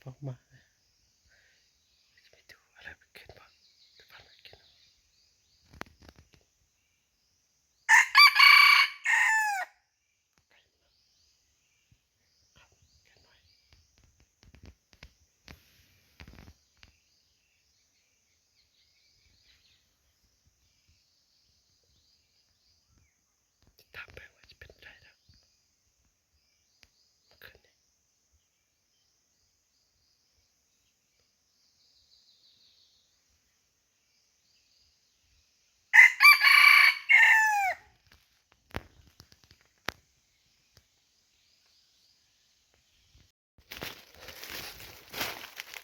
ອອກມາ ຈະໄປດູອະໄລມັນຂຶ້ນບໍ່ ຈະພາມັນຂຶ້ນ. ຕິດຕາມເບິ່ງວ່າຈະເປັນໃດເດີ ຄືນນີ້.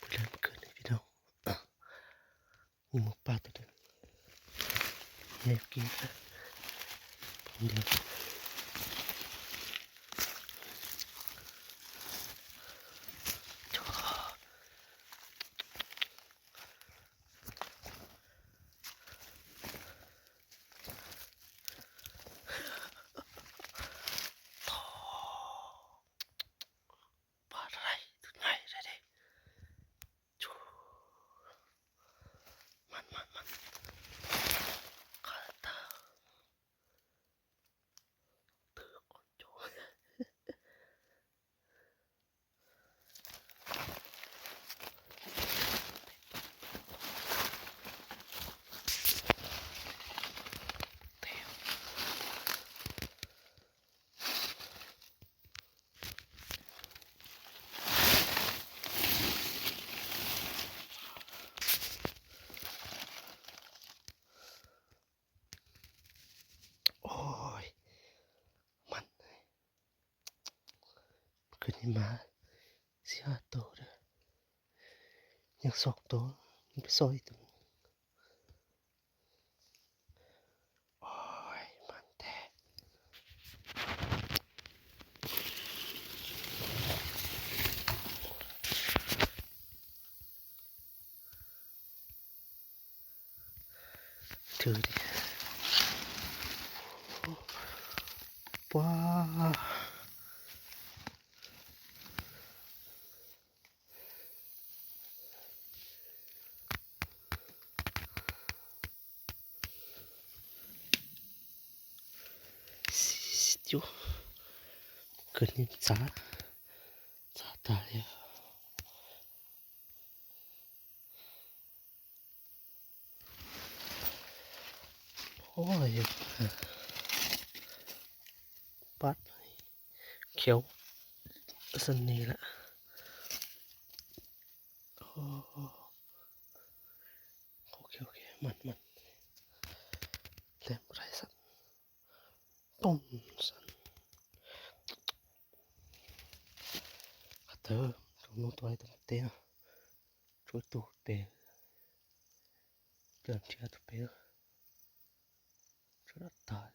ເມື່ອຄືນນີ້ພີ່ນ້ອງ ມີໝູປ່າຕົວໜຶ່ງແອບກິນເຂົ້າ ປາໄດ້ ໂຕໃຫຍ່ເດ້ ມັນ ມັນ ມັນ ຂາດຕາ ຖືກຄົນໂຈ. ໂອ້ຍ ມັນ ຄືນນີ້ມາສີ່ຫ້າໂຕເດີ ຍັງສອງໂຕ ມັນໄປຊອຍອີກໂຕໜຶ່ງ. ໂອ້ຍ ມັນແທ້ ຖືດິ ວ້າ ຢູ່ ເກີດນິນຈາ ຈາຕາຍແລ້ວ. ໂອ້ຍ ປັດ ຂຽວ ຊັ້ນນີ້ລະ ໂອ້ ໂອເຄ ໂອເຄ ມັນ ມັນ ແລ່ນບໍ່ໄດ້ຊັ້ນ ຕົ້ມຊັ້ນ ເຕີ ໂຕໂນ້ນໂຕໃຫຍ່ ໂຕເຕັມ ໂຕໂຕເຕັມ ເດີນເທື່ອໂຕເຕັມ ໂຕຕາຍ.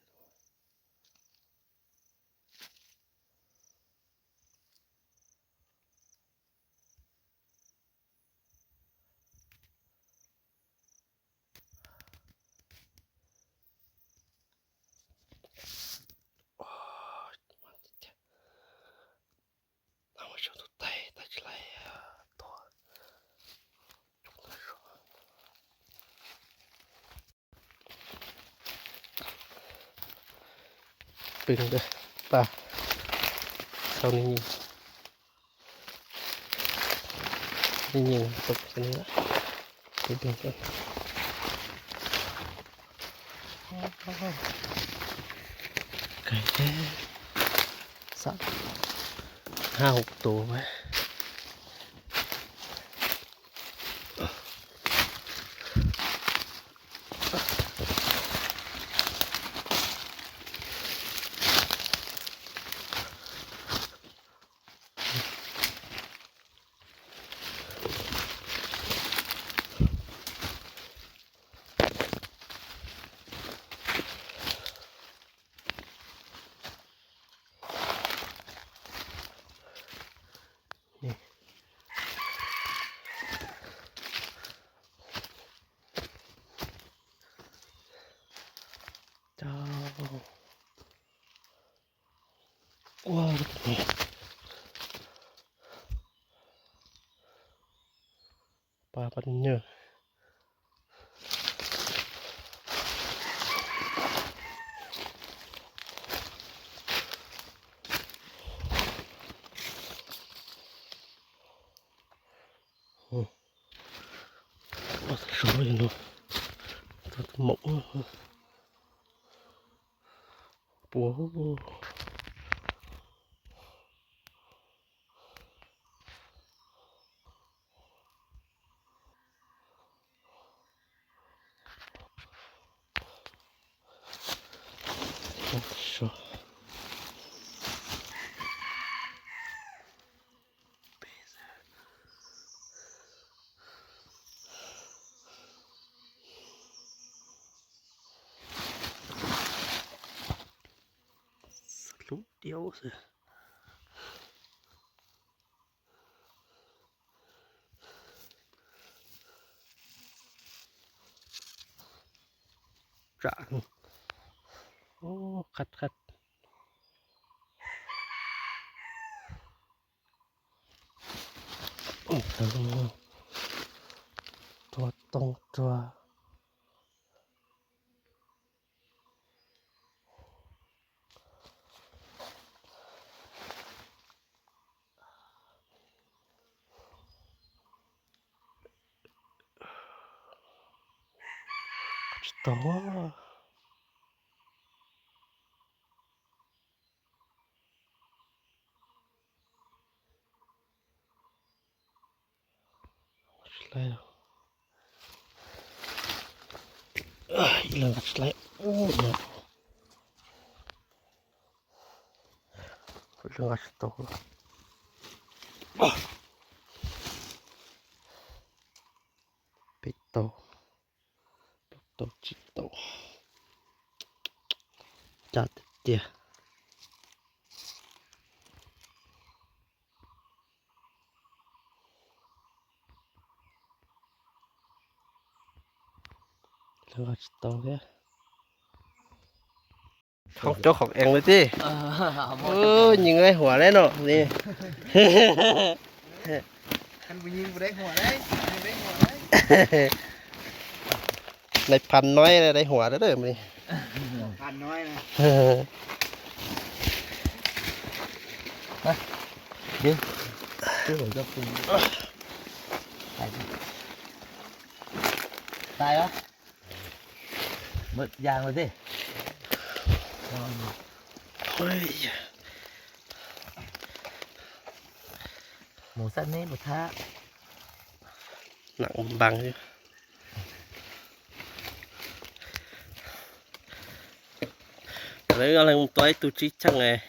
ປຶງເດີ ປາ ເຊົ້ານີ້ຍິງ ຍິງຕົກຊະນີ້ລະ ໄປເບິ່ງກ່ອນ ໄກແທ້ ສາມ ຫ້າຫົກໂຕໄປ. ນີ້ ເຈົ້າ ວ້າວ ນີ້ ໂ ປາປັນເຍີ. ໂອ້ ປາສະໂຊຢູ່ເນາະ ຕັດໝົກ ໂອ້. ຫຼຸດດຽວເຊີ ຈາງ ໂອ້ ຄັດໆ. ໂອ້ໂຫ ຕົວຕົງຕົວ ຕົວ Slide. Ah, hilang slide. Oh, ya. Hilang slide. Ah. Pito. Pito, pito. Jat dia. ແລ້ວກໍຕ້ອງເດ້ ຂອງເຈົ້າຂອງເອງເລີຍຕິ. ເອີ ຍິງໄດ້ຫົວໄດ້ເນາະນີ້ ຄັນບໍ່ຍິງບໍ່ໄດ້ຫົວໄດ້ ຍິງໄດ້ຫົວໄດ້. ນາຍພັນນ້ອຍໄດ້ຫົວເດີມື້ນີ້ ພັນນ້ອຍນະ ມາ ເດີ ເດີ ເດີ ຕາຍ ຕາຍແລ້ວ ໝົດຢ່າງແລ້ວເດ້ ໂອ້ຍ ໝູສັດນີ້ບໍ່ທ້າ ໜັງບັງຢູ່. Đấy là một cái tôi chỉ chẳng này,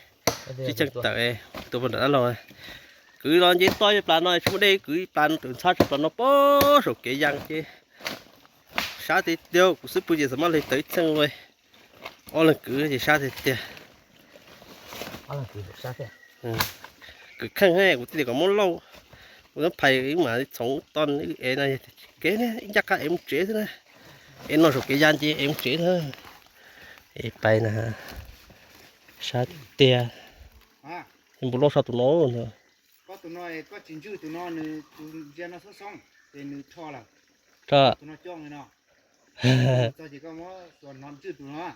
chỉ chẳng tặng này, tôi vẫn đã lo. Cứ lo dễ tôi plan nói chúng đây cứ plan từ sát plan nó bó số kế yang chứ. Sát thì tiêu cũng xếp bự gì mà lấy tới chẳng rồi. Ô, lần cứ thì sát thì tiệt. Ô, lần cứ sát tiệt. Ừ. Cứ khăng hay, cũng tiệt có món lâu. Cũng nó phải mà sống ton ê này, kế này, chắc cả em chế thế này. Em nói số cái gian chứ em chế thôi. Ê, phải nè. Sát tiệt. À. Em bố lô sao tụi nó nữa. ກໍໂຕນ້ອຍ ກໍຈິນຈື່ໂຕນ້ອຍນີ້ ໂຕຈຽນນະສົງສອງ ເປັນໜຶ່ງທໍ່ລະ ກໍໂຕນ້ອຍຈ້ອງນີ້ເນາະ ເຈົ້າຊິກໍໝໍສອນນອນຈື່ໂຕນ້ອຍ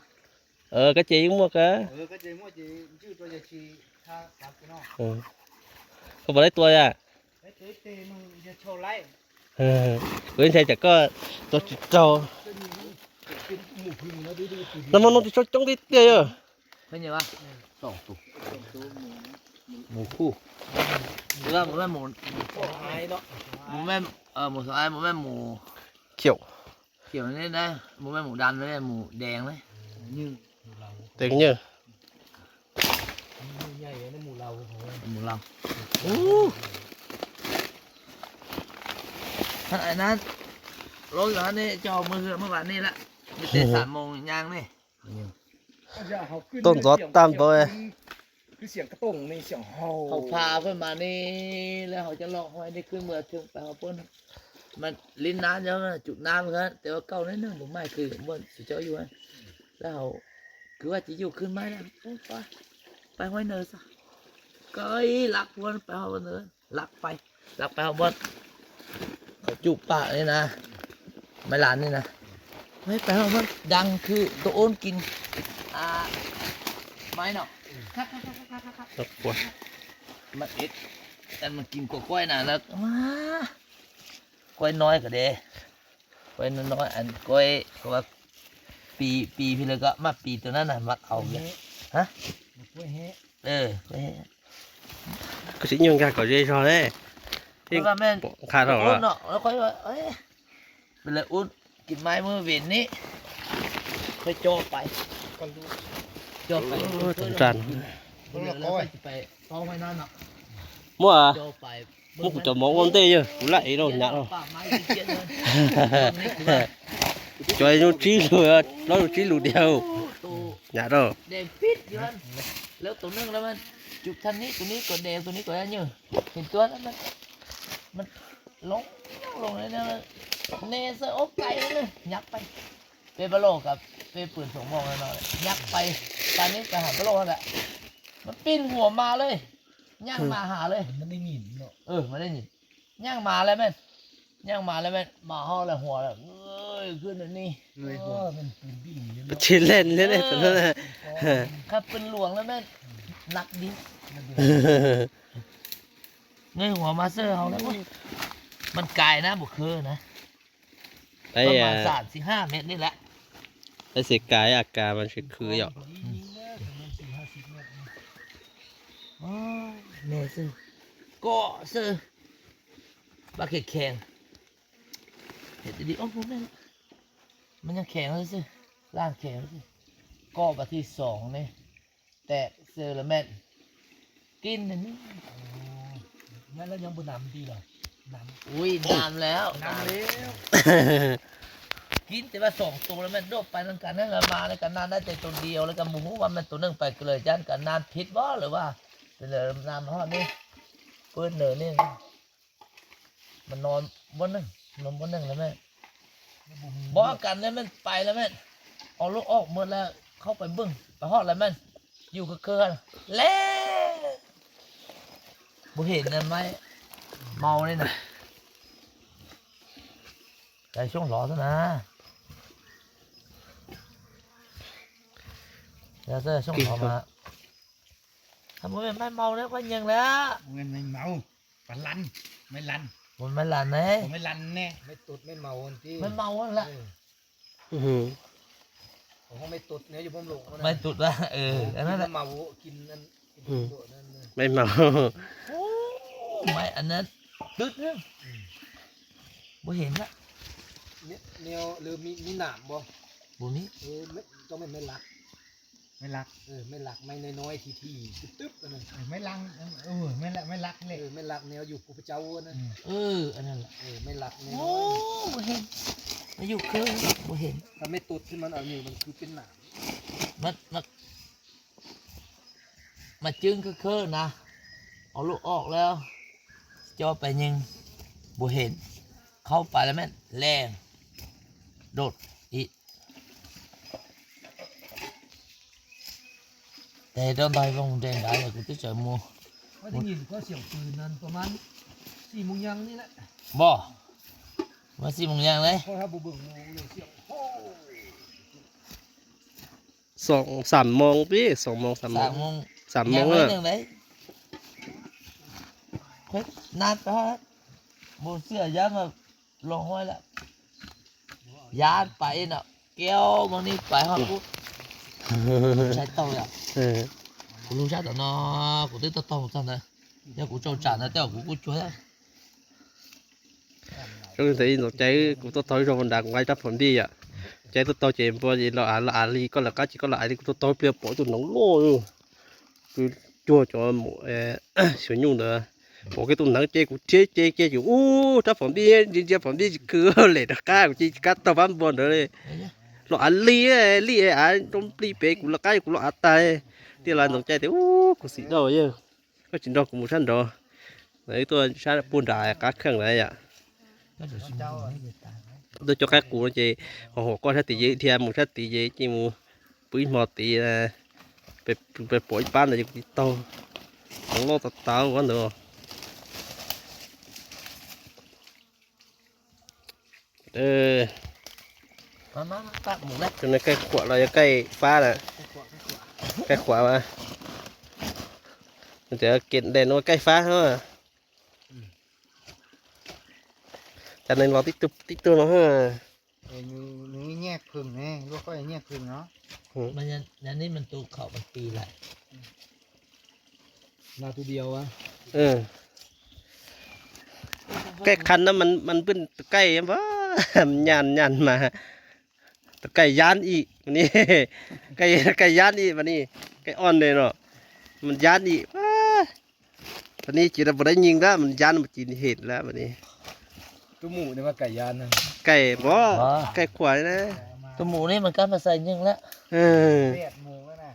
ເອີ ກໍເຈອີກໝວກກະ ເອີ ກໍເຈໝວກເຈຈື່ໂຕໃຫຍ່ຊີທ່າຕາມໂຕນ້ອຍ ເອີ ກໍບໍ່ໄດ້ຕົວຍາ ໄດ້ເຕະເຕະມືຈະໂຊໄລ ເອີ ເອີ ໃສ່ຈັກກໍຕົວຈິເຈົ້າ ແລ້ວມັນນອນຕິດຊົດຈ້ອງຕິດເຕຍເອີ ເຫັນຢູ່ວະ ສອງໂຕ ໝູຄູ່ ຫຼືວ່າບໍ່ແມ່ນໝູ ໝູສອງອາຍເນາະ ບໍ່ແມ່ນ ເອີ ໝູສອງອາຍ ບໍ່ແມ່ນໝູຂຽວ ຂຽວນີ້ນະ ບໍ່ແມ່ນໝູດຳເດ້ ໝູແດງເດ້ ແດງເຍີ ໝູໃຫຍ່ນະ ໝູລາວ ໝູລາວ ໂອ້ ອັນນັ້ນ ລົງຢູ່ຫັ້ນນີ້ ເຈົ້າເມື່ອ ເມື່ອວານນີ້ລະ ມີແຕ່ສາມໂມງຍ່າງນີ້ ຕົ້ນຈອດຕາມໂຕ ຄືສຽງກະຕົງນີ້ ສຽງເຫົ່າ ເຂົາພາເພິ່ນມານີ້ ແລ້ວເຮົາຈະເລາະຫ້ວຍນີ້ຂຶ້ນເມືອເຖິງໄປຫາເພິ່ນ ມັນຫຼິ້ນນ້ຳຢູ່ຫັ້ນ ຈຸດນ້ຳເພິ່ນ ແຕ່ວ່າເກົ່າໜ້ອຍໜຶ່ງ ບໍ່ໃໝ່ຄືບ່ອນສຸເຈົ້າຢູ່ຫັ້ນ ແລ້ວເຮົາຄືວ່າຈະຢູ່ຂຶ້ນມາແລ້ວ ໂອ້ ໄປ ໄປຫ້ວຍເນີຊະ ກໍເອີຍ ລັກພວນໄປຮອດເນີ ລັກໄປ ລັກໄປຮອດບ່ອນ ເຂົາຈູບປາກນີ້ນະ ໄມ້ລານນີ້ນະ ໄປເອົາມັນດັງຄືໂຕໂອນກິນ ອ່າ ໄມ້ເນາະ ມັນເອັດ ແຕ່ມັນກິນກວ່າກ້ອຍນະ ແລ້ວ ວ້າ ກ້ອຍນ້ອຍກໍເດ້ ກ້ອຍນ້ອຍໆ ອັນກ້ອຍ ເຂົາວ່າປີ ປີທີ່ແລ້ວກໍມາປີໂຕນັ້ນນະ ມັກເອົາ ຮະ ກ້ອຍແຮະ ເອີ ກ້ອຍແຮະ ກໍຊິຫຍຸ້ງຍາກກໍເຢຊອເດ້ ເພາະວ່າແມ່ນ ຂາດອອກແລ້ວເນາະ ແລ້ວຄ່ອຍວ່າ ເອີຍ ເປັນລະອຸດ ກິນໄມ້ມື້ເວັນນີ້ ຄ່ອຍເຈາະໄປ ເຈາະໄປ ໂອ້ ຈານ ເອີ ແລ້ວຄ່ອຍຊິໄປເຝົ້າໄວ້ນັ້ນເນາະ ມົວ ເຈາະໄປ ມຸກຈະມອງໂອນເຕຢູ່ ລະເອໂລຍະໂລ ປາກໄມ້ຂີ້ກຽດເລີຍ ຈ່ອຍໂນຈີເຫຼືອ ລະໂນຈີລູດດຽວ ໂຕ ຍະໂລ ແດງປິດຢູ່ຫັ້ນ ແລ້ວໂຕໜຶ່ງລະມັນຈຸບທັນນີ້ ໂຕນີ້ກໍແດງ ໂຕນີ້ກໍອັນຢູ່ ເຫັນຕົວລະມັນ ມັນລົງ ລົງເລີຍນະ ແນໃສ່ອົກໄກ່ເລີຍ ຫຍັບໄປ ເປບາໂລກັບເປປືນສອງມອງນັ້ນເນາະ ຫຍັບໄປ ປານນີ້ໄປຫາບາໂລຫັ້ນແຫຼະ ມັນປິ່ນຫົວມາເລີຍ ຍ່າງມາຫາເລີຍ ມັນໄດ້ຍິນເນາະ ເອີ ມັນໄດ້ຍິນ ຍ່າງມາແລ້ວແມ່ນ ຍ່າງມາແລ້ວແມ່ນ ມາຮອດແລ້ວຫົວແລ້ວເງີຍຂຶ້ນແບບນີ້ ເງີຍຫົວ ເອີ ມັນປີນບີ້ເລີຍເນາະ ຊິແລ່ນເລີຍ ເອີ ໂຕນັ້ນນະ ຄັນເປັນຫຼວງແລ້ວແມ່ນ ໜັກດິ ເງີຍຫົວມາເຊີເຮົາແລ້ວ ໂອ້ຍ ມັນກາຍນະ ບໍ່ຄືນະ ໄປ ປະມານ ອ່າ ສາມສິບຫ້າເມັດນີ້ແຫຼະ ໄປເສກາຍອາການມັນຄືໆຢູ່ ອືມ ໂອ້ຍ ແມ່ເຊີ ເກາະເຊີ ບັກແຂງ ເຮັດດີໆ ໂອ້ ບໍ່ແມ່ນ ມັນຍັງແຂງເຊີ ລ້າງແຂງເຊີ ເກາະບັກທີສອງນີ້ ແຕກເຊີລະແມ່ນ ກິນອັນນີ້ ໂອ້ ແມ່ນແລ້ວຍັງບໍ່ນຳຕິລະ ນຳ ອຸ້ຍ ນຳແລ້ວ ນຳແລ້ວ ກິນແຕ່ວ່າສອງໂຕລະແມ່ນໂດດໄປນຳກັນ ແລ້ວມານຳກັນນານໄດ້ແຕ່ໂຕດຽວ ແລ້ວກໍບໍ່ຮູ້ວ່າແມ່ນໂຕໜຶ່ງໄປເລີຍ ຢ້ານກັນນານຜິດບໍ່ ຫຼືວ່າເປັນນານຮອດນີ້ ເປີດເນີນີ້ ມັນນອນບ່ອນໜຶ່ງ ນອນບ່ອນໜຶ່ງແລ້ວແມ່ນ ບໍ່ກັນແລ້ວແມ່ນ ໄປແລ້ວແມ່ນ ເອົາລູກອອກໝົດແລ້ວ ເຂົ້າໄປເບິ່ງ ໄປຮອດແລ້ວແມ່ນ ຢູ່ເຄືອໆ ແລ້ວ ບໍ່ເຫັນນັ້ນໄມ້ເມົານີ້ນະ ໃສ່ຊ່ວງຫຼໍຊະນະ ແລ້ວໃສ່ຊ່ວງຫຼໍມາ ຖ້າບໍ່ແມ່ນໄມ້ເມົາແລ້ວ ຂ້ອຍຍິງແລ້ວ ບໍ່ແມ່ນໄມ້ເມົາ ປານລັນ ໄມ້ລັນ ບໍ່ແມ່ນລັນເດ້ ບໍ່ແມ່ນລັນແນ່ ໄມ້ຕົດໄມ້ເມົາຫັ້ນຕິ ໄມ້ເມົາຫັ້ນລະ ເອີ ອື ຂອງໄມ້ຕົດແນວຢູ່ພວມໂລກຫັ້ນນະ ໄມ້ຕຸດລະ ເອີ ອັນນັ້ນລະ ກິນໄມ້ເມົາ ກິນອັນ ອື ກິນໂຕນັ້ນນະ ໄມ້ເມົາ ໂອ້ ໄມ້ອັນນັ້ນ ຕຶດ ອື ບໍ່ເຫັນລະ ແນວ ຫຼືມີ ມີໜາມບໍ່? ບໍ່ມີ ເອີ ຕ້ອງແມ່ນໄມ້ຫຼັກ ໄມ້ຫຼັກ ເອີ ໄມ້ຫຼັກ ໄມ້ນ້ອຍໆ ຖີ່ໆ ຕຶບໆ ອັນນັ້ນ ເອີ ໄມ້ຫຼັກ ເອີ ໄມ້ຫຼັກ ໄມ້ຫຼັກນີ້ແຫຼະ ເອີ ໄມ້ຫຼັກແນວຢູ່ພູພະເຈົ້າຫັ້ນນະ ອື ເອີ ອັນນັ້ນລະ ເອີ ໄມ້ຫຼັກນ້ອຍໆ ໂອ້ ບໍ່ເຫັນ ມາຢູ່ຄືບໍ່ເຫັນ ຖ້າໄມ້ຕົດທີ່ມັນເອົາຢູ່ ມັນຄືເປັນໜາມ ມັນ ມັນ ມາຈຶ່ງຄືໆ ນະ ເອົາລູກອອກແລ້ວ ເຈາະໄປຍິງ ບໍ່ເຫັນ ເຂົ້າໄປແລ້ວແມ່ນແລ່ນ ໂດດອີກ ແຕ່ດອນໄດ້ວງແດງໄດ້ ກູຕິດໃຈໝູ່ ຂ້ອຍໄດ້ຍິນກໍສຽງປືນນັ້ນປະມານສີ່ໂມງຍັງນີ້ແຫຼະ ບໍ່ ປະມານສີ່ໂມງຍັງເລີຍ ຂ້ອຍຫາບໍ່ເບິ່ງໝູ່ເລີຍ ສຽງໂພ ສອງສາມໂມງຕິ ສອງໂມງ ສາມໂມງ ສາມໂມງ ສາມໂມງ ຍັງໜ້ອຍໜຶ່ງເດ້ ເອີ ຂ້ອຍນັດ ບໍ່ເຊື່ອ ຢ້ານວ່າ ລອງຫ້ອຍລະ ຢ້ານໄປເນາະ ແກ້ວບາງນີ້ໄປຮອດພຸ້ນ ໃຊ້ເຕົາລະ ເອີ ກູລົງໃຊ້ເຕົາເນາະ ກູຕຶກຕະຕອງຊັ້ນນະ ຢ່າກູເຈົ້າຈານນະ ແຕ່ກູ ກູຈວຍ ຊ່ວງນີ້ຕົກໃຈ ກູຕົວໂຕຢູ່ຊ່ວງບັນດາ ກູໄວ້ຈັບຜົນດີອະ ໃຈຕົວໂຕເຈມບໍ່ ລາວອາ ລາວອາລີກໍລະກະ ຈີກໍລະອາລີ ກູຕົວໂຕເປຍໂປະ ຕົວໜອງໂລຢູ່ ກູຈົວ ຈົວໝູ ເອີ ສວນຍຸງເດີ ໂອເຄ ຕົວໜັງເຈ ກູເຈ ເຈ ເຈຢູ່ ໂອ້ ຈັບຜົນດີ ເຈ ເຈ ຜົນດີ ຄືເລດກາ ກູຈີກາຕົວບ້ານບ່ອນເດີ ລາວອາລີ ເອີ ລີ ເອີ ອາຕົມລີເປ ກູລະກະ ກູລະອາຕາຍ ທີ່ລາວຕົກໃຈແຕ່ ໂອ້ ກູຊິເດົາເອີ ກໍຈິນດອກ ກູໝູຊັນດອກ ໃນຕົວຊາດປູນດາກາເຄື່ອງໄດ້ອະ ໂດຍຈອກໃຫ້ກູເຈ ໂອ້ໂຫ ກໍຖ້າຕີເຢ ເທຍໝູຊາດຕີເຢ ຈີໝູ ປຸ້ຍໝໍຕີນະ ໄປ ໄປໂປະອີປານນະ ຢູ່ຕິດຕໍ່ ຂອງໂລກຕາວໆ ວ່າເນາະ. ເອີ ມາ ມາ ມາ ປະໝູແລ້ວ ຈົນໃກ້ຂົວແລ້ວ ໃກ້ຟ້າແລ້ວ ໃກ້ຂົວ ໃກ້ຂົວ ໃກ້ຂົວມາ ມັນຈະກິນແດນວ່າໃກ້ຟ້າເຮົາ ອືມ ຈາກນັ້ນລອຕິດຕຸບຕິດຕົວເນາະ ເອີ ມີ ມີແຍກເພິ່ງແດ່ ລວກຂ້ອຍແຍກເພິ່ງເນາະ ອືມ ມັນ ອັນນີ້ມັນໂຕເຂົ້າມັນປີຫຼາຍ ມາຕົວດຽວວະ ເອີ ໃກ້ຄັນນະ ມັນ ມັນເປັນໄກ່ຫຍັງວະ ມັນຍ່ານ ຍ່ານມາ ໄກ່ຢ້ານອີກ ບາດນີ້ ໄກ່ ໄກ່ຢ້ານອີກ ບາດນີ້ ໄກ່ອ່ອນເດ້ເນາະ ມັນຢ້ານອີກ ວ້າ ບາດນີ້ຈິດວ່າບໍ່ໄດ້ຍິງແລ້ວ ມັນຢ້ານ ມັນຈິເຫັນແລ້ວ ບາດນີ້ ຕົວໝູນີ້ວ່າໄກ່ຢ້ານນະ ໄກ່ບໍ່ ບໍ່ ໄກ່ຂວາຍນະ ຕົວໝູນີ້ມັນກໍມາໃສ່ຍິງແລ້ວ ເອີ ແປດໂມງແລ້ວນະ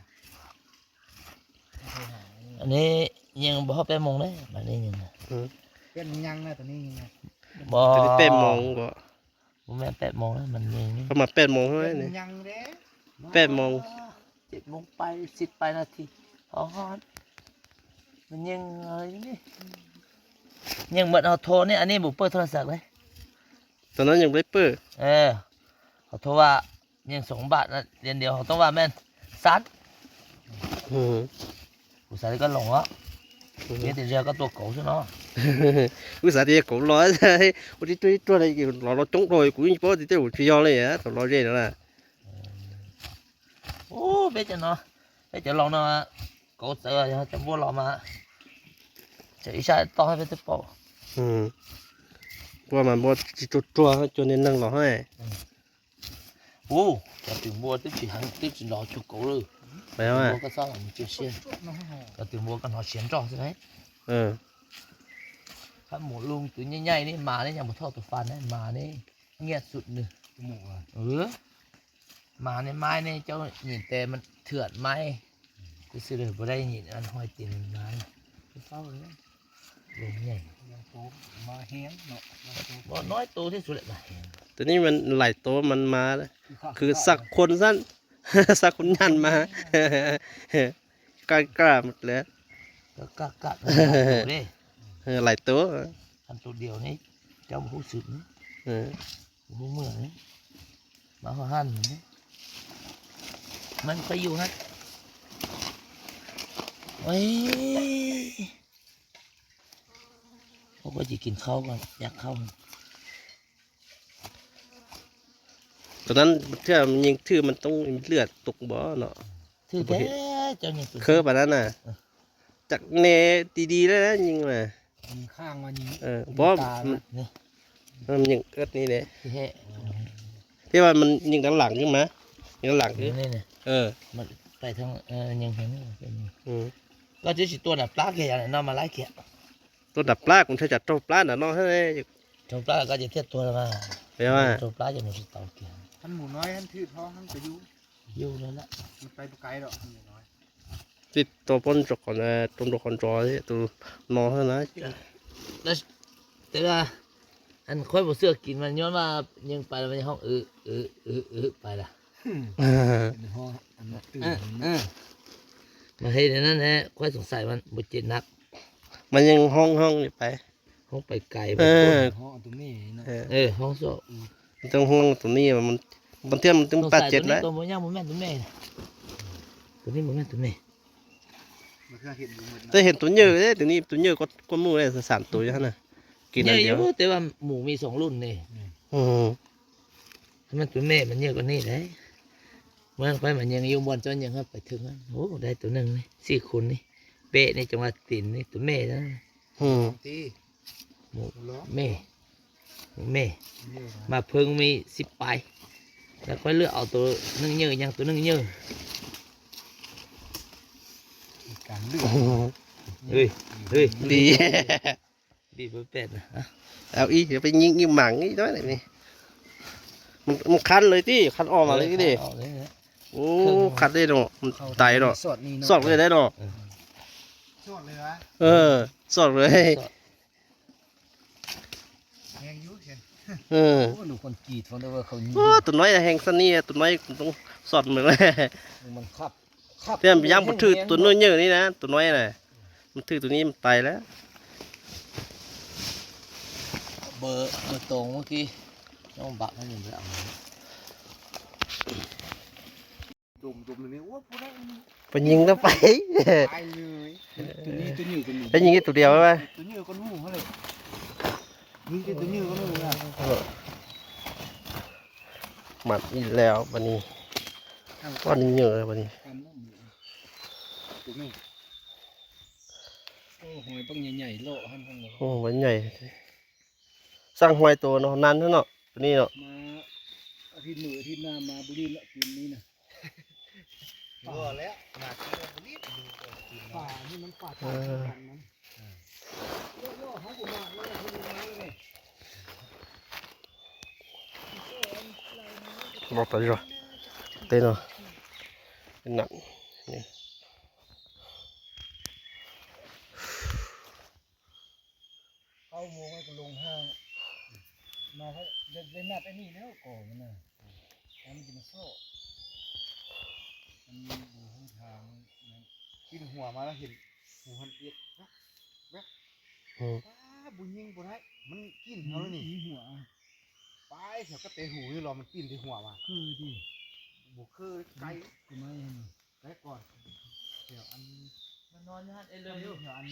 ອັນນີ້ຍັງບໍ່ຮອດແປດໂມງເດ້ ບາດນີ້ຍັງ ອືມ ເປັນຍັງນະ ຕອນນີ້ຍັງນະ ບໍ່ ຕອນນີ້ແປດໂມງບໍ່ ບໍ່ແມ່ນແປດໂມງນະ ມັນຍັງ ປະມານແປດໂມງເທົ່ານັ້ນນີ້ ຍັງເດ້ ແປດໂມງ ເຈັດໂມງໄປ ສິບໄປນາທີ ຮອດ ມັນຍັງເລີຍນີ້ ຍັງເໝິດເຮົາໂທນີ້ ອັນນີ້ບໍ່ເປີດໂທລະສັບເລີຍ ຕອນນັ້ນຍັງບໍ່ໄດ້ເປີດ ເອີ ເຮົາໂທວ່າ ຍັງສອງບາດນະ ດຽວເຮົາຕ້ອງວ່າແມ່ນສັດ ອືມ ອຸດສ່າຫະກໍຫຼົງເນາະ ອືມ ມີແຕ່ເຮືອກັບຕົວໂກຊະເນາະ ອຸດສ່າຫະທີ່ໂກລອຍ ໂອ້ ທີ່ຕົວ ຕົວໃດລອ ລອຈົງໂດຍ ກູບໍ່ຕິເຕວທີ່ຍອເລີຍອະ ຕອນລອເຈນະ ໂອ້ ເປັນຈັ່ງເນາະ ເປັນຈັ່ງລອງເນາະ ໂກເຕີຈະບໍ່ລອມາ ຈະອີຊາຕ້ອງໃຫ້ເປັນຕົວໂປ ອືມ ວ່າມັນບໍ່ຊິຕົວ ຕົວ ຕົວນີ້ນັ່ງລອໃຫ້ ອືມ ໂອ້ ກະຕຶງບໍ່ຕິຊິຫັນ ຕິຊິລໍຈຸໂກເລີຍ ແປວ່າ ບໍ່ກະຊອກມັນຈິວຊຽນ ກະຕຶງບໍ່ກະນອນຊຽນຈອກຊິໄດ້ ເອີ ຄັນໝູລຸງຕົວໃຫຍ່ໆນີ້ ໝານີ້ຍັງບໍ່ທໍ່ຕົວຟານນະ ໝານີ້ງຽດສຸດນີ້ ໝູ ເອີ ໝາໃນໄມ້ນີ້ເຈົ້າຍິນແຕ່ມັນເຖືອດໄມ້ ຄືຊິເລີຍບໍ່ໄດ້ຍິນອັນຮອຍຕີນໝານີ້ ເຝົ້າເລີຍ ລົມໃຫຍ່ ໂຕມາແຮງເນາະ ບໍ່ ນ້ອຍໂຕທີ່ສຸດແຫຼະມາແຮງ ໂຕນີ້ມັນຫຼາຍໂຕ ມັນມາ ຄືສັກຄົນຊັ້ນ ສັກຄົນຍ່ານມາ ກ້າໆໝົດແລ້ວ ກະກະກະ ເອີ ຫຼາຍໂຕ ຄັນໂຕດຽວນີ້ ເຈົ້າບໍ່ຮູ້ສຶກ ເອີ ບໍ່ເໝືອນ ມາເຂົ້າຫັ້ນ ມັນໄປຢູ່ຫັ້ນ ໂອ້ຍ ເຮົາກໍຊິກິນເຂົ້າກ່ອນ ຢາກເຂົ້າ ຕອນນັ້ນເທື່ອມັນຍິງຖືກ ມັນຕ້ອງເລືອດຕົກບໍ່ເນາະ ຖືກແທ້ ເຈົ້າຍິງເຄີປານນັ້ນນະ ເອີ ຈັກແນ່ດີໆແລ້ວນະ ຍິງນະ ຍິງຂ້າງວ່າຍິງ ເອີ ບໍ່ ຕານະ ມັນ ນີ້ ມັນຍັງເອິດນີ້ເດ້ ທີ່ແທ້ ທີ່ວ່າມັນຍິງດ້ານຫຼັງຂຶ້ນມາ ຍິງດ້ານຫຼັງ ນີ້ ນີ້ ນີ້ ເອີ ມັນໄປທາງ ເອີ ຍິງທາງນີ້ ອືມ ກໍຈະຊິຕົວດາບປາກແກເນາະ ມາຫຼາຍແກ ຕົວດາບປາກ ມັນຈະຕົວປາກນະເນາະ ເຮີ້ຍ ຕົວປາກກໍຈະເຮັດຕົວມາ ແປວ່າ ຕົວປາກຈະມີຕົວແກ ຄັນໝູນ້ອຍຫັ້ນຖືກທ້ອງຫັ້ນກໍຢູ່ ຢູ່ນັ້ນແຫຼະ ມັນໄປບໍ່ໄກດອກ ໝູນ້ອຍ ຕິດຕົວປົນຈອກກ່ອນ ເອີ ຕົວດອກຄອນຈອຍ ຕົວນອນຫັ້ນນະ ແຕ່ວ່າ ອັນຂ້ອຍບໍ່ເຊື່ອກິນມັນ ຍ້ອນວ່າຍິງໄປແລ້ວມັນຮ້ອງ ອື ອື ອື ອື ໄປລະ ເປັນຮ້ອງອັນຕື່ນ ເອີ ມາເຮັດອັນນັ້ນແຫຼະ ຂ້ອຍສົງໄສມັນບໍ່ເຈັບໜັກ ມັນຍັງຮ້ອງ ຮ້ອງນີ້ໄປ ຮ້ອງໄປໄກ ເອີ ຮ້ອງເອົາຕົວແມ່ເນາະ ເອີ ເອີ ຮ້ອງໂຊ ມັນຕ້ອງຮ້ອງຕົວນີ້ ມັນ ບາງເທື່ອມັນຕ້ອງບາດເຈັບແຫຼະ ຕົວບໍ່ຍັງບໍ່ແມ່ນຕົວແມ່ ຕົວນີ້ບໍ່ແມ່ນຕົວແມ່ ມັນຄືເຫັນຢູ່ໝົດ ແຕ່ເຫັນຕົວໃຫຍ່ເດ້ ຕົວນີ້ຕົວໃຫຍ່ກວ່າ ກວ່າໝູ່ເດ້ ສາມຕົວຢູ່ຫັ້ນນະ ກິນອັນດຽວ ໃຫຍ່ຢູ່ ແຕ່ວ່າໝູມີສອງລຸ້ນເດ້ ອືມ ຖ້າມັນຕົວແມ່ມັນໃຫຍ່ກວ່ານີ້ເດ້ ເມື່ອນັ້ນຂ້ອຍມາຍິງຢູ່ບ່ອນເຈົ້າຍິງ ເຮົາໄປເຖິງນັ້ນ ໂອ້ ໄດ້ຕົວໜຶ່ງນີ້ ສີ່ຄູນນີ້ ເປະນີ້ ຈັງຫວະຕີນນີ້ ຕົວແມ່ນະ ອືມ ຕີ ໝູ ແມ່ ໝູແມ່ ມາເພິ່ງມີສິບປາຍ ແລ້ວຂ້ອຍເລືອກເອົາໂຕໜຶ່ງເຍີ ຍັງໂຕໜຶ່ງເຍີ ການເລືອກ ເຮີ້ຍ ເຮີ້ຍ ດີ ດີບໍ່ແປນນະ ເອົາອີກ ຢ່າໄປຍິງອີກ ໝັງອີກໜ້ອຍນີ້ ມັນ ມັນຄັນເລີຍຕິ ຄັນອອກມາເລີຍຕິ ເອີ ຄັນອອກເລີຍນະ ໂອ້ ຄັນເລີຍເນາະ ມັນຕາຍເນາະ ສອດເລີຍໄດ້ເນາະ ເອີ ສອດເລີຍຫວາ ເອີ ສອດເລີຍ ສອດ ແຮງຢູ່ ເອີ ໂອ້ ລູກຄົນກຣີດ ຟັງເດີວ່າເຂົາຍິງ ໂອ້ ຕົວນ້ອຍແຮງຊັ້ນນີ້ ຕົວນ້ອຍຕ້ອງສອດເໝືອນແຫຼະ ມັນຂັບ ຂັບ ແຕ່ຍັງບໍ່ຖືກຕົວນ້ອຍເຍີນີ້ນະ ຕົວນ້ອຍນະ ມັນຖືກຕົວນີ້ມັນຕາຍແລ້ວ ເບີ ເບີຕົງເມື່ອກີ້ ຕ້ອງບັກໃຫ້ມັນໄປເອົາ ດົມໆ ນີ້ ໂອ້ ບໍ່ໄດ້ ໄປຍິງແລ້ວໄປ ຕາຍເລີຍ. ໂຕນີ້ ໂຕນີ້ກໍມີ ໄປຍິງອີກໂຕດຽວໄວ້ ໂຕນີ້ກໍໜູຫັ້ນແຫຼະ ຍິງແຕ່ໂຕນີ້ກໍໜູນະ. ມັດອີກແລ້ວບັດນີ້ ກ້ອນນີ້ເຫຍື່ອບັດນີ້. ໂອ້ ຫອຍບັກໃຫຍ່ໆ ເລາະຫັ້ນ ໂອ້ ມັນໃຫຍ່ ສ້າງຫອຍໂຕເນາະ ນັ້ນເນາະ ໂຕນີ້ເນາະ ມາອາທິດມື້ອາທິດໜ້າມາບໍ່ລີ້ນະ ຄືນນີ້ນະ. ບໍ່ແລ້ວ ໜ້າທີ່ບໍ່ລີ້ນ ປານີ້ມັນປາຕາຍຄືກັນມັນ ເລາະໆ ເຮົາບໍ່ມາເລີຍ ເຮົາບໍ່ມາເລີຍ. ບໍ່ໄປດີກວ່າ ເຕັ້ນເນາະ ເປັນໜັກນີ້. ເກົ້າໂມງມັນກໍລົງຫ້າງ ມາກໍໄດ້ ໄດ້ນັດອັນນີ້ແລ້ວກໍມັນນະ ແລ້ວມັນຈະມາຊອກ ມັນບໍ່ຮູ້ທາງນັ້ນ. ປິ່ນຫົວມາແລ້ວເຫັນຫູຫັ້ນເອກ ແວບ ແວບ ອືມ ປ້າ ບໍ່ຍິງບໍ່ໄດ້ ມັນກິນເຮົາແລ້ວນີ້ ມີຫົວ ໄປແຖວກະແຕຫູນີ້ລອ ມັນປິ່ນທີ່ຫົວມາ ຄືຕິ ບໍ່ຄື ໄກ ຄືໄມ້ຫັ້ນ ໄປກ່ອນ ແຖວອັນ ມັນນອນຢູ່ຫັ້ນເອເລີຢູ່ ແຖວອັນ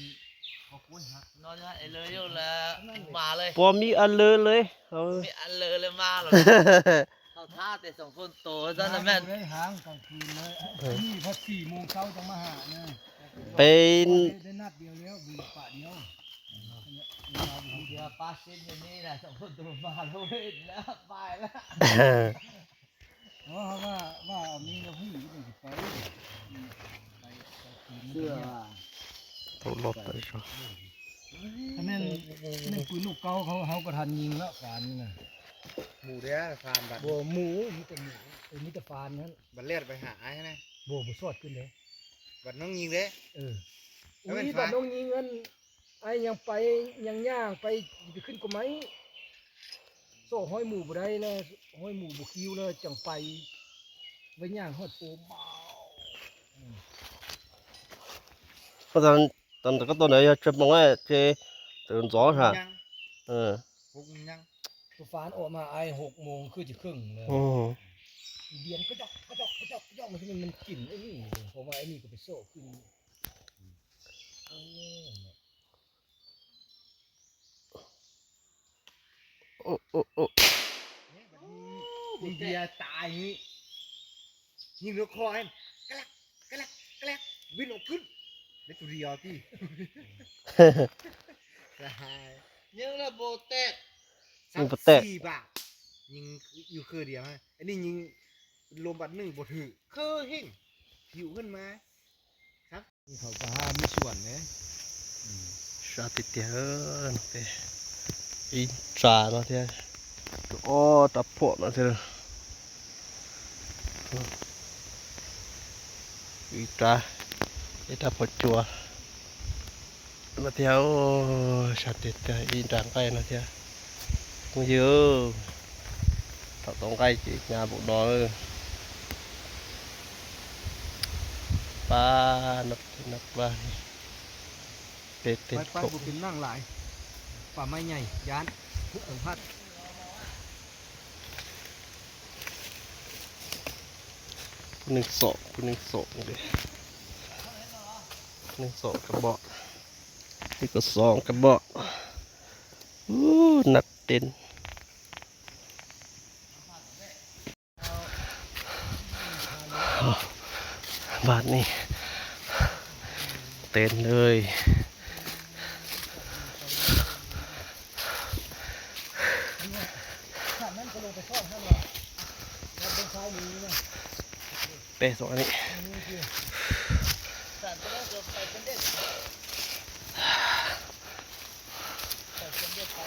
ເຂົາກ້ວຍຫັກ ນອນຢູ່ຫັ້ນເອເລີຢູ່ ແລ້ວມາເລີຍ ບໍ່ມີອັນເລີເລີຍ ເຮົາມີອັນເລີເລີຍມາແລ້ວ ເຮົາຖ້າແຕ່ສອງຄົນໂຕຊັ້ນນະແມ່ນ ບໍ່ໄດ້ຫາງກາງຄືນເລີຍ ເອີ ນີ້ພໍສີ່ໂມງເຊົ້າຈັ່ງມາຫານະ ເປັນ ໄດ້ ໄດ້ນັດດຽວແລ້ວ ບິນປະດຽວ ເດີ ປາຊິນຢູ່ນີ້ນະ ສອງຄົນໂຕມາແລ້ວ ເຫັນແລ້ວ ໄປແລ້ວ. ເອີ ເຮົາວ່າ ວ່າມີແນວຮູ້ຢູ່ ມັນຊິໄປ ອືມ ໄປ ໄປຄືນ ເຊື່ອວ່າ ໂຕລົດໄປຊະ ຖ້າແມ່ນ ແມ່ນປືນລູກເກົ່າເຂົາ ເຮົາກໍທັນຍິງແລ້ວ ຟານນີ້ນະ ໝູເດ້ ຟານບັດ ບໍ່ ໝູ ມີແຕ່ໝູ ເອີ ມີແຕ່ຟານນັ້ນ ບັດແລ່ນໄປຫາອ້າຍຫັ້ນນະ ບໍ່ ບໍ່ຊອດຂຶ້ນເດ້ ບັດນ້ອງຍິງເດ້ ເອີ ອຸ້ຍ ບັດນ້ອງຍິງອັນ ໄອ້ຍັງໄປ ຍັງຍ່າງໄປ ໄປຂຶ້ນກົກໄມ້ ຊອກຮອຍໝູບໍ່ໄດ້ແລ້ວ ຮອຍໝູບໍ່ຄິວແລ້ວ ຈັ່ງໄປ ໄປຍ່າງຮອດໂປ ເພາະຕອນ ຕອນ ກໍຕອນໃດ ເຈັດໂມງແລ້ວ ເຈ ຕື່ນສອງຫາ ຍັງ ເອີ ຫົກໂມງຍັງ ໂຕຟານອອກມາອ້າຍ ຫົກໂມງຄືຈະເຄິ່ງແລ້ວ ອື ດຽນກະຈອກ ກະຈອກ ກະຈອກ ກະຈອກ ມັນ ມັນກິນໄອ້ນີ້ ເພາະວ່າໄອ້ນີ້ກໍໄປຊອກຂຶ້ນ ໂອ້ ໂອ້ ໂອ້ ໂອ້ ຍິງເບຍຕາຍນີ້ ຍິງລູກຄໍຫັ້ນ ກະແລັກ ກະແລັກ ກະແລັກ ບິນອອກຂຶ້ນ ໄດ້ຕົວດຽວຕິ ສະຫາຍ ຍິງແລ້ວບໍ່ແຕກ ຍິງບໍ່ແຕກ ສາມສີ່ບາດ ຍິງຢູ່ຄືດຽວ ອັນນີ້ຍິງລົມບາດໜຶ່ງບໍ່ຖືກ ຄືຫິ້ງ ຫິ້ວຂຶ້ນມາ ນີ້ເຂົາກໍຫາມີສວນເດ້ ອືມ ຊາຕິດເຕີເນາະເຕ ອີຈາເນາະເຕ ອໍຕາໂພເນາະເຕ ອີຕາ ອີຕາໂພຈົວ ມາທ່ຽວ ຊາຕິດເຕີ ອີດາງໄກ່ມາທ່ຽວ ມື້ເຢີ ເຂົາຕ້ອງໄກ່ຈີກຍາບົກດໍເອີ ປາ ນັບ ນັບວ່າ ເປັນ ເປັນ ໄປ ໄປ ໂຄ ບໍ່ເປັນນັ່ງຫຼາຍ ປ່າໄມ້ໃຫຍ່ ຢ້ານ ທຸກສັມຜັດ ຜູ້ໜຶ່ງສອກ ຜູ້ໜຶ່ງສອກເດ້ ໜຶ່ງສອກກະບອກ ນີ້ກໍສອງກະບອກ ອູ້ ນັກເຕັ້ນ ບາດນີ້ເຕັ້ນເລີຍ ແປສອງອັນນີ້ ສາມຕົວນັ້ນກໍໄປເປັນເດັດ ໄປເປັນເດັດໄປ